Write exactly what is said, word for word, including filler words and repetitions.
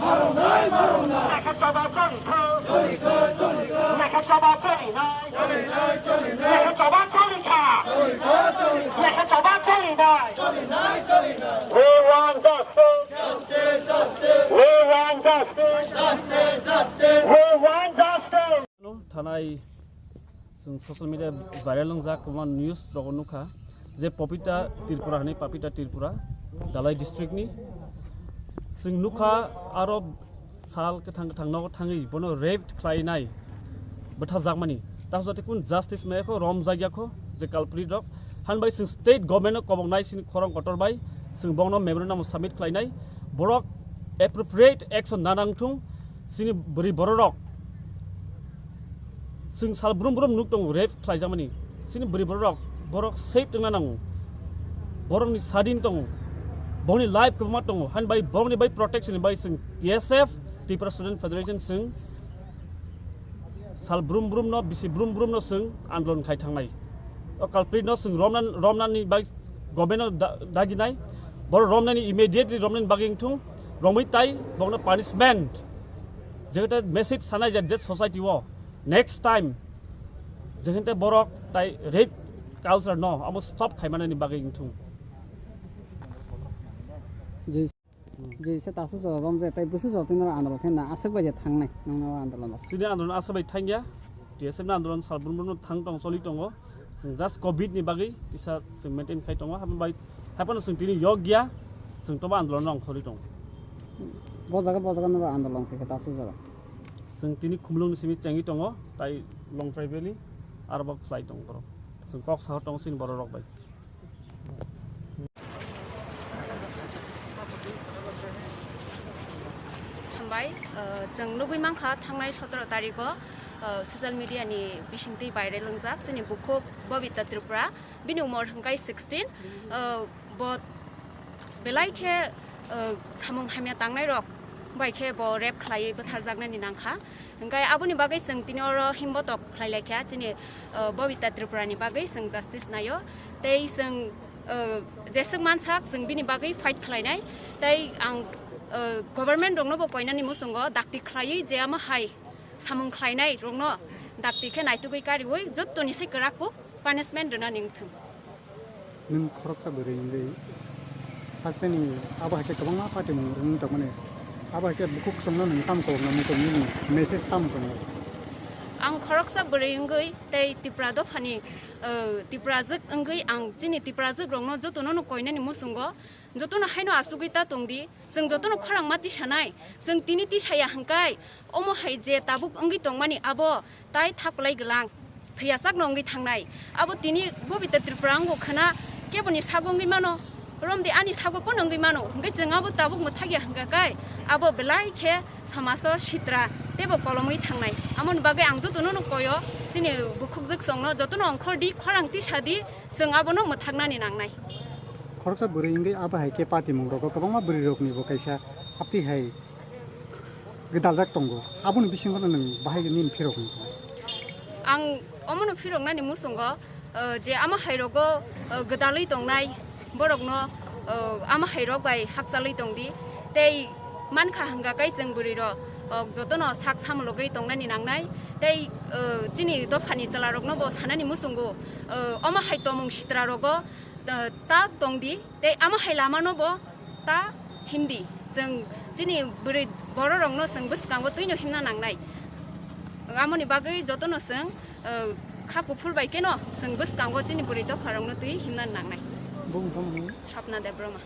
Lekha choba choli kha. Lekha choba choli nai. Lekha choba choli kha. Lekha choba choli nai. We want justice. We want justice. We want justice. Thanai chwng social media viral wngjak kwbangma news rogo nukha je Papita Tripura hinwi, Papita Tripura, Dhalai district ni. Chwng nukha aro sal kwthang kwthang nogo thangwi bono rape khlainai bwtharjakmani. Taso jate kun justice maya kho, romjakya kho je culprit rok. Hanbai chwng state government no koboknai chini khorang kotor bai chwng bongno memorandum submit khlainai. Borok appropriate action nanang thung. Chini bwrwi bororok chwng sal brum brum nuk tongo rape khlaijakmani. Chini bwrwi bororok, borok safe tongna nango. Borokni sadin tongo. Borokni life kwbangma tongo. Hani bai borokni bai protection ni bai chwng T S F, Tripura Student Federation chwng sal brum brum no, bisi brum brum no chwng andolon khai thangnai. O culprit no chwng romna, romnani bai government no da-, daginai. Borok romnani immediately romnani bagwi wngthung. Romwi tai borokno punishment. Jekta message sanai je, je society o next time jekta borok tai rape culture no abo stop khaimanani bagwi wngthung. Jai, jai se tasu jora romjai tai busu jora tino andolon khe na aswk bai je thangnai nangno andolon. Sini andolon aswk bai thangya, T S F ni andolon sal brum brum thang tong choli tongo. Chwng just covid ni bagwi kisa chwng maintain khai tongo, haphano bai, haphano chwng tini yokya, chwng tobo andolon no ongkhorwi tongo. Bo jaga, bo jaga noro andolon khai khe tasu jaga. Chwng tini Khumulwng ni simi chengwi tongo, tai Longtrai Valley aro bo khlai tongo borok. Chwng kok saha tongo chini borok rok bai. Hambai, uh, chwng nugwi mankha thangnai sotoro tarikh o, uh, social media ni bisingtwi viral wngjak chini bukhuk Babita Tripura, bini umor hwnkhe sixteen, uh, bo belai khe, uh, samung hamya tangnai rok bai khe bo rape khlaiwi bwtharjaknani nangkha. Hwnkhe aboni bagwi chwng tini oro himbotok khlai laikha chini, uh, Babita Tripura ni bagwi chwng justice naio. Tei chwng, uh, jeswk mansak chwng bini bagwi fight khlainai. Tei ang, uh, government rokno bo koinani muchungo dakti khlaiwi je ama hai samung khlainai rokno dakti khe naitugwi kariui jottoni sai kwrak punishment rwnani wngthung. Nwng khoroksa bwrwi wngwi hasteni abo hai khe kwbangma patimung rwngwi tongmani. Abo hai khe bukhuk chwngno nwng tamo kolokna muchung nini message tamo tongo? Ang khoroksa bwrwi wngwi tei Tipra dophani, uh, Tiprajwk wngwi ang chini Tiprajwk rokno jotono no koinani muchungo jotono haino asugwi ta tongdi. Chwng jotono khorang ma tisanai, chwng tini tisaya hwnkhe omo hai je tabuk wngwi tongmani abo tai thaplai glang, thwiyasak no wngwi thangnai. Abo tini Bobita Tripura wngo khwna keboni sago wngwi mano, romdi ani sago pono wngwi mano, hwnkhe chwng abo tabuk mwthakya hwnkha khe abo belai khe somajo sitra teibo kolomwi thangnai. Amoni bagwi ang jotono no koyo chini bukhukjwk chwngno jotono ongkhordi, khorang tisadi, chwng abono mwthaknani nangnai. Khoroksa bwrwi wngwi abo hai khe patimung rogo kwbangma bwrwi rokni bo kaisa aptwi hai gwdaljak tongo. Aboni bisingo no nwng bahai nini phirok wngkha? Ang omono phiroknani muchungo, uh, je ama hai rogo, uh, gwdalwi tongnai borokno, uh, ama hai rok bai hakchalwi tongdi. Tei mankha hwnkha khe chwng bwrwi rok, uh, jotono sak samulogwi tongnani nangnai. Tei, uh, chini dophani chwla rokno bo sanani muchungo, uh, omo hai tomung sitra rogo, uh, ta tongdi. Tei ama hai lama no bo ta himdi. Chwng chini bwrwi borok rokno chwng bwskango twino himna nangnai. Amoni bagwi jotono chwng, uh, kha kuphur bai keno chwng bwskango chini bwrwi dopha rokno twi himna nangnai. Bumung tamo? Swapna Debbarma.